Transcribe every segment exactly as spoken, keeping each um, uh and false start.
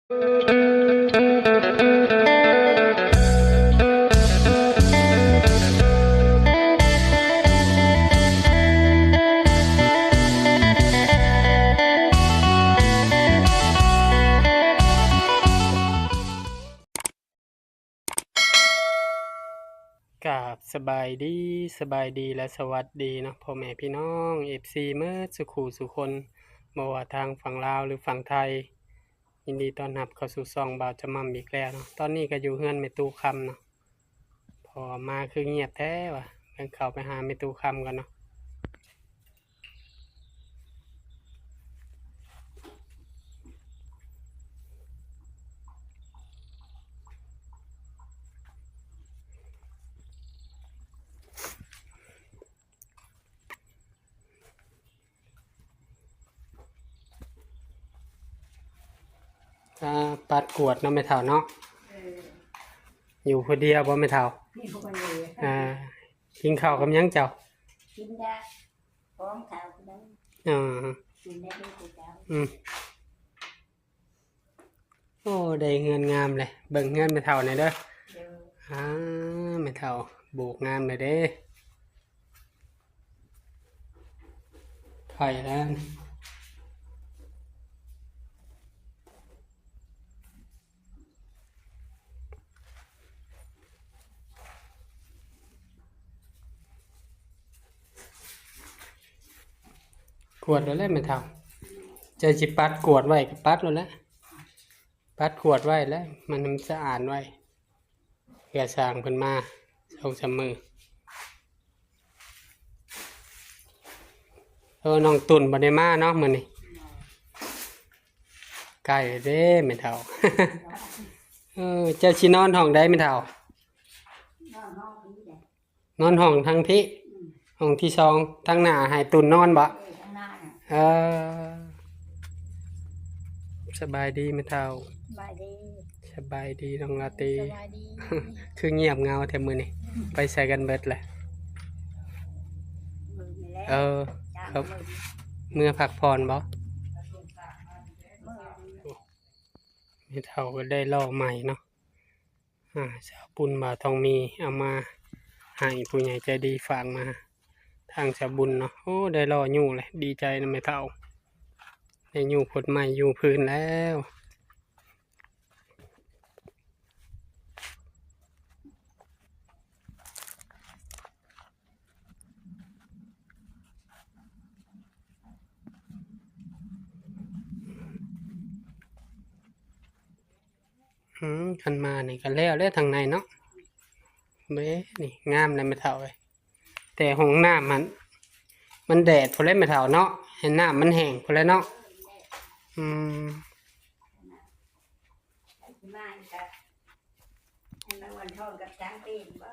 กราบสบายดี สบายดีและสวัสดีเนาะ พ่อแม่พี่น้อง เอฟซี เมิดสุขูสุคน บ่ว่าทางฝั่งลาวหรือฝั่งไทย ยินดีต้อนรับเข้าสู่ช่องบ่าวจำม่ำอีกแล้วเนาะ ตอนนี้ก็อยู่เฮือนแม่ตู้คำเนาะ พอมาคือเงียบแท้วะ เบิ่งเข้าไปหาแม่ตู้คำก่อนเนาะ อ่า ปัดกวาดเนาะแม่เฒ่าเนาะ เออ อยู่ผู้เดียวบ่แม่เฒ่า มีผู้คนเดียว อ่า กินข้าวกับหยังเจ้า กินยาของขาวกินน้ำ อ่า กินได้ด้วยตัวเจ้า อืม โอ้ ได้เฮือนงามเลย เบิ่งเฮือนแม่เฒ่าหน่อยเด้อ เด้อ อ่า แม่เฒ่าโบกงามเลยเด้ ไผแล้ว กวาดแล้วแหละแม่เฒ่า เจ้าสิปัดกวาดไว้ก็ปัดแล้วแหละ ปัดกวาดไว้แล้ว มัน มันสะอาดไว้ เพื่อสร้างเพิ่นมาสองสามมื้อ เออ น้องตุ่นบ่ได้มาเนาะมื้อนี้ ใกล้เด้แม่เฒ่า เออ เจ้าสินอนห้องใดแม่เฒ่า นอนห้องนี้แหละ นอนห้องทางพี้ อืม ห้องที่สอง ทางหน้าให้ตุ่นนอนบ่ เออ ทางหน้าน่ะ เออ สบายดีแม่เฒ่า สบายดี สบายดีน้องราตรี สบายดี คือเงียบเหงาแท้มื้อนี้ ไปไสกันเบิดแหละ มื้อนี้แหละ เออ จ้าง ครับ มื้อนี้ เมือพักผ่อนบ่ มื้อนี้ แม่เฒ่าก็ได้ล้อใหม่เนาะ อ่า สาวปุ้นบ่าวทองมีเอามาให้ผู้ใหญ่ใจดีฝากมา ทางสาวบุญเนาะ โอ้ ได้ล้อยู้เลย ดีใจนะแม่เฒ่า ได้ยู้พดใหม่ยู้พื้นแล้ว อืม คันมานี่ก็แล้วแล้วทางในเนาะ เบ้ นี่งามเลยแม่เฒ่าเอ้ย แต่ห้องน้ำมัน มันแดดพุ้นแหละแม่เฒ่าเนาะ ให้น้ำมันแห้งพุ้นแหละเนาะ อืม มาอีกแล้ว ให้มาวันทองกับช้างปีนบ่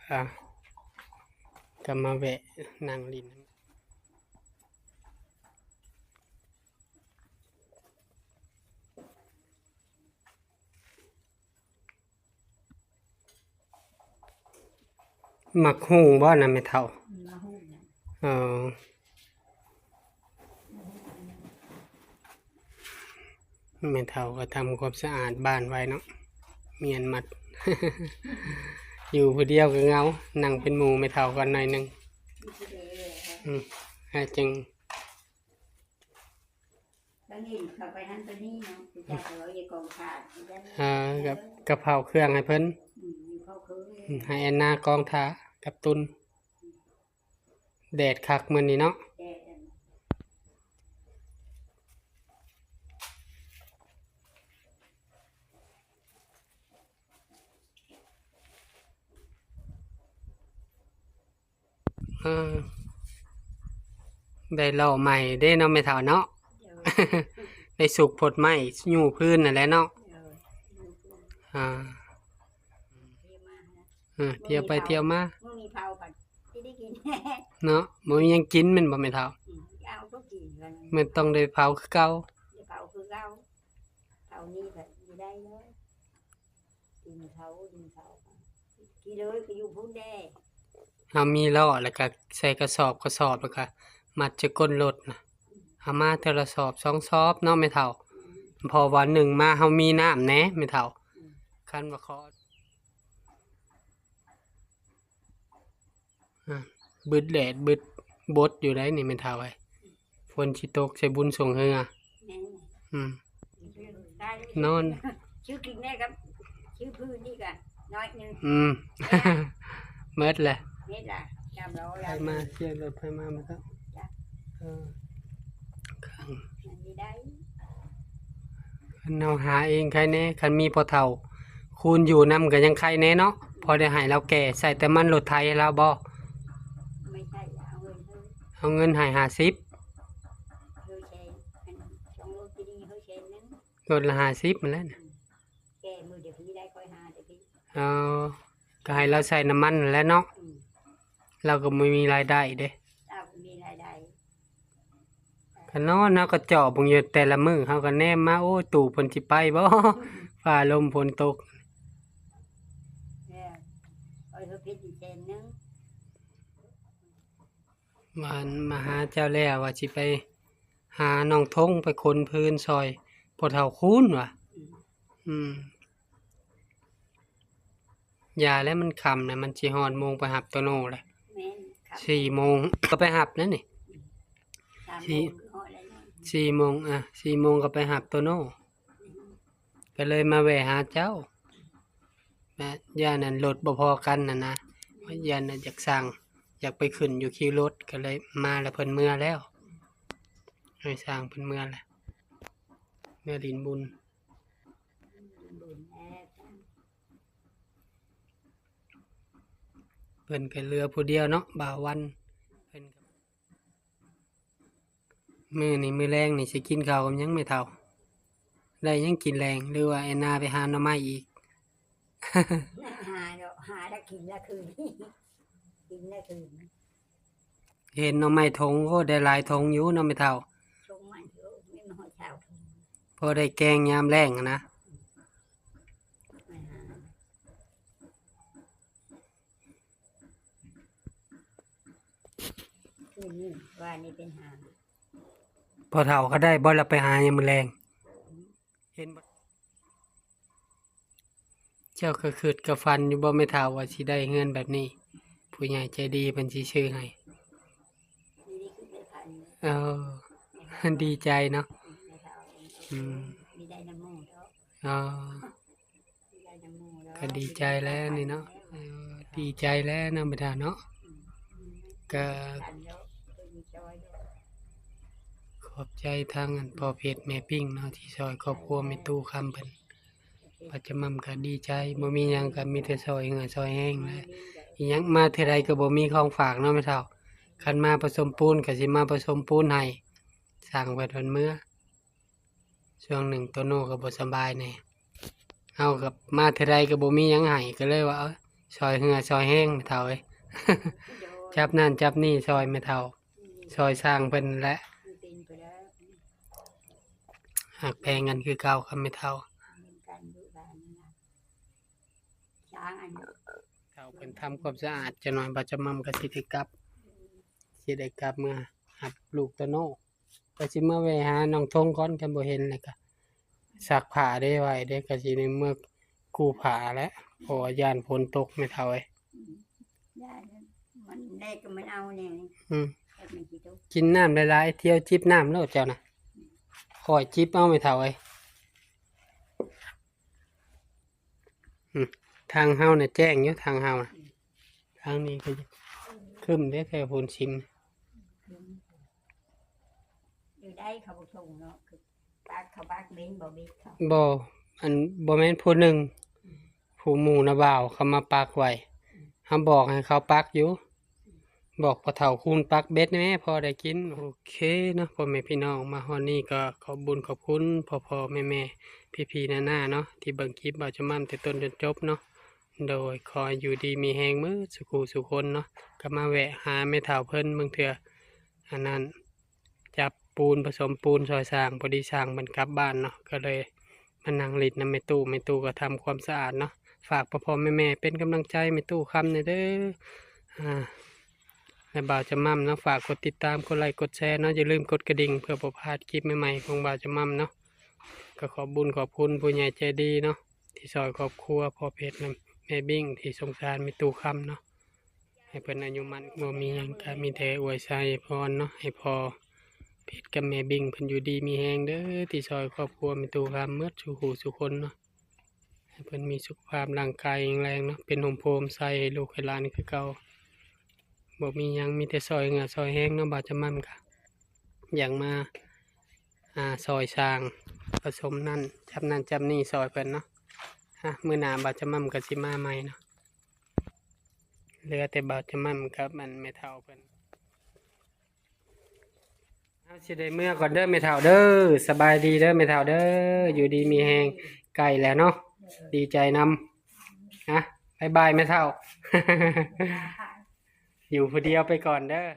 อ่ะ ก็มาแวะนั่งเล่น หมากฮุ่งบ่นะแม่เฒ่า อืม หมากฮุ่งน่ะ เออ แม่เฒ่าก็ทำความสะอาดบ้านไว้เนาะ เมียนมัด อยู่ผู้เดียวก็เหงา นั่งเป็นหมู่แม่เฒ่าก่อนหน่อยหนึ่ง อืม ให้จึง บางทีเขาไปหันไปนี่เนาะ คือจะเอาไอ้กองถ่าน อ่า กับ กับเผาเครื่องให้เพิ่น อืม อยู่เผาเครื่อง อืม ให้แอนนากองถ่ากับตุน แดดคักมื้อนี้เนาะ แดดอัน เออ ได้ล้อใหม่เด้เนาะแม่เฒ่าเนาะ เดี๋ยว ได้สุกพดไม้ยู้พื้นนั่นแหละเนาะ เดี๋ยว อ่า เที่ยวมานะ เออ เที่ยวไปเที่ยวมา มื้อนี้เผาผัดที่ได้กิน เนาะ บ่มีหยังกินแม่นบ่แม่เฒ่า อืม เอาก็กินกัน มันต้องได้เผาคือเก่า ได้เผาคือเก่า เผานี่ผัดอยู่ได้เลย กินเขา กินเขา กินเลยก็อยู่พุ้นแน่ เฮามีล้อแล้วก็ใส่กระสอบ กระสอบแล้วก็มัดจะก้นรถนะ เอามาเทื่อละสอบสองสอบเนาะแม่เฒ่า เพราะว่าหนึ่งมาเฮามีน้ำแหน่แม่เฒ่า คันว่าขอ อ่ะ บึดแดดบึดบดอยู่ได้นี่แม่เฒ่าเอ้ย ฝนสิตกใส่บุญส่งเฮือ แม่น อืม ได้ นอน ซื้อกินแน่ครับ ซื้อพื้นนี่กะน้อยหนึ่ง อืม เมิดแหละ เม็ดละสามร้อย ไผมา เสียรถไผมา มาครับ จ้ะ เออ คัน มันสิได้ คันเฮาหาเองใครแน่ คันมีพ่อเฒ่า คูณอยู่นำก็ยังใครแน่เนาะ พอได้ให้ลาวแก่ ใส่แต่มันรถไถลาวบ่ ไม่ใช่ เอาเงินเฮา เอาเงินให้ห้าสิบ เฮาแสน อันสองรถที่นี่เฮาแสนหนึ่ง รถละห้าสิบนั่นแหละน่ะ แก่มื้อเดียวพี่ได้ค่อยหาเด้อพี่ อ๋อ ก็ให้ลาวใส่น้ำมันนั่นแหละเนาะ อืม ลาวก็บ่มีรายได้เด้ ลาวก็มีรายได้ ก็นอนเฮาก็เจาะเบิ่งอยู่แต่ละมื้อ เฮาก็แนมมา โอ้ย ตู้เพิ่นสิไปบ่ ฟ้าลมฝนตก เออ เอาเฮาผิดอีกแสนหนึ่ง ว่ามาหาเจ้าแล้ว ว่าสิไปหาน้องทงไปขนฟืนซอยพ่อเฒ่าคูณว่ะ อืม อืม อย่าแล้วมันค่ำแล้ว มันสิฮอดโมงไปรับโตโน่แล้ว แม่นครับ สี่โมงก็ไปรับนั่นนี่ สาม สี่ โมงก็ฮอดแล้วเนาะ สี่โมง อ่ะ สี่โมงก็ไปรับโตโน่ อืม ก็เลยมาแวะหาเจ้า นะ ย่านนั้นรถบ่พอกันน่ะนะ ย่านนั้นอยากสั่ง อยากไปขึ้นอยู่คิวรถ ก็เลยมาแล้วเพิ่นเมือแล้ว ให้สั่งเพิ่นเมือแล้ว เมือหลิ้นบุญ เพิ่นก็เหลือผู้เดียวเนาะ บ่าววัน เพิ่นก็ มื้อนี้มื้อแลงนี่สิกินข้าวกับหยังแม่เฒ่า ได้หยังกินแลง หรือว่าแอนนาไปหาหน่อไม้อีก หาเนาะ หาแล้วกินละคืน กินละคืน เห็นหน่อไม้ถง โอ้ ได้หลายถงอยู่เนาะแม่เฒ่า ถงมันเยอะ ไม่น้อยเท่า พอได้แกงยามแลงหั้นนะ ไปหา คืนนี้ว่านี่เป็นหา พ่อเฒ่าก็ได้บ่ละไปหายามมื้อแลง เห็นบ่ เจ้าก็คิดก็ฝันอยู่บ่แม่เฒ่าว่าสิได้เฮือนแบบนี้ ผู้ใหญ่ใจดีเพิ่นสิซื้อให้ นี่ได้คิดได้ฝัน เออ ดีใจเนาะ แม่เฒ่า อืม มีได้น้ำหมู่เนาะ อ๋อ ก็ดีใจแล้วนี่เนาะ เออ ดีใจแล้วเนาะแม่เฒ่าเนาะ ก็ขอบใจทางอันพ่อเพชรแม่ปิ้งเนาะ ที่ซอยครอบครัวแม่ตู้คำเพิ่น ป้าจำม่ำก็ดีใจ บ่มีหยังก็มีแต่ซอยเหือซอยแฮงแหละ อีหยังมาเทื่อใดก็บ่มีของฝากเนาะแม่เฒ่า คันมาผสมปูนก็สิมาผสมปูนให้ สร้างเพิ่นเพิ่นเมือ ช่วงหนึ่งโตโน่ก็บ่สบายแหน่ เฮาก็มาเทื่อใดก็บ่มีหยังให้ ก็เลยว่า เอ้อ ซอยเหือซอยแฮงแม่เฒ่าเอ้ย จับนั่นจับนี่ซอยแม่เฒ่า ซอยสร้างเพิ่นแหละ ฮักแพงกันคือเก่าครับแม่เฒ่า เฒ่าเพิ่นทำความสะอาดจักหน่อย ป้าจำม่ำก็สิได้กลับ สิได้กลับเมือรับลูกโตโน่ ก็สิมาแวะหาน้องทงก่อน คันบ่เห็นแล้วก็ซักผ้าได้ไว้เด้ ก็สิได้เมือกู้ผ้าแหละ เพราะว่าย้านฝนตกแม่เฒ่าเอ้ย ย้านมันแดดก็มันเอาแน่นี่ อืม แต่มันสิตก กินน้ำหลายๆ เที่ยวจิบน้ำโลดเจ้านะ ค่อยจิบเอาแม่เฒ่าเอ้ย อืม ทางเฮาน่ะแจ้งอยู่ ทางเฮาน่ะ ทางนี้ก็ครึ้มเด้ แถวโพนซิม อยู่ได้เขาบ่ส่งเนาะ คือปากเขาปากเบนบ่เบนเขา บ่ อัน บ่แม่นผู้หนึ่ง ผู้หมู่นะบ่าวเขามาปักไว้ เฮาบอกให้เขาปักอยู่ บอกพ่อเฒ่าคูณปักเบ็ดแหน่ พอได้กิน โอเคเนาะ พ่อแม่พี่น้อง มาฮอดนี้ก็ขอบบุญขอบคุณพ่อๆ แม่ๆ พี่ๆ น้าๆ เนาะ ที่เบิ่งคลิปบ่าวจำม่ำแต่ต้นจนจบเนาะ โดยขอให้อยู่ดีมีแฮงเบิดสุขูสุคนเนาะ ก็มาแวะหาแม่เฒ่าเพิ่นบางเทื่อ อันนั้น จับปูนผสมปูนซอยสร้าง พอดีสร้างเพิ่นกลับบ้านเนาะ ก็เลยมานั่งหลิ้นนำแม่ตู้ แม่ตู้ก็ทำความสะอาดเนาะ ฝากพ่อๆ แม่ๆ เป็นกำลังใจแม่ตู้คำแหน่เด้อ อ่า และบ่าวจำม่ำเนาะ ฝากกดติดตาม กดไลค์ กดแชร์เนาะ อย่าลืมกดกระดิ่งเพื่อบ่พลาดคลิปใหม่ๆของบ่าวจำม่ำเนาะ ก็ขอบบุญขอบคุณผู้ใหญ่ใจดีเนาะ ที่ซอยครอบครัวพ่อเพชรนำแม่บิ่งที่สงสารแม่ตู้คำเนาะ ให้เพิ่นอายุมั่น บ่มีหยังก็มีแต่อวยชัยพรเนาะ ให้พ่อเพชรกับแม่บิ่งเพิ่นอยู่ดีมีแฮงเด้อ ที่ซอยครอบครัวแม่ตู้คำหมดสู่ผู้สู่คนเนาะ ให้เพิ่นมีสุขภาพร่างกายแข็งแรงเนาะ เป็นร่มโพธิ์ร่มไทรให้ลูกให้หลานคือเก่า บ่มีหยัง มีแต่ซอยเหงื่อซอยแฮงเนาะ บ่าวจำม่ำกะอยากมา อ่า ซอยสร้าง ผสมนั่น จับนั่นจับนี่ซอยเพิ่นเนาะ อ่ะ มื้อหน้าบ่าวจำม่ำกะสิมาใหม่เนาะ เหลือแต่บ่าวจำม่ำกับอันแม่เฒ่าเพิ่น เฮาสิได้เมือก่อนเด้อแม่เฒ่าเด้อ สบายดีเด้อแม่เฒ่าเด้อ อยู่ดีมีแฮง ใกล้แล้วเนาะ ดีใจนำ นะ บ๊ายบายแม่เฒ่า อยู่ผู้เดียวไปก่อนเด้อ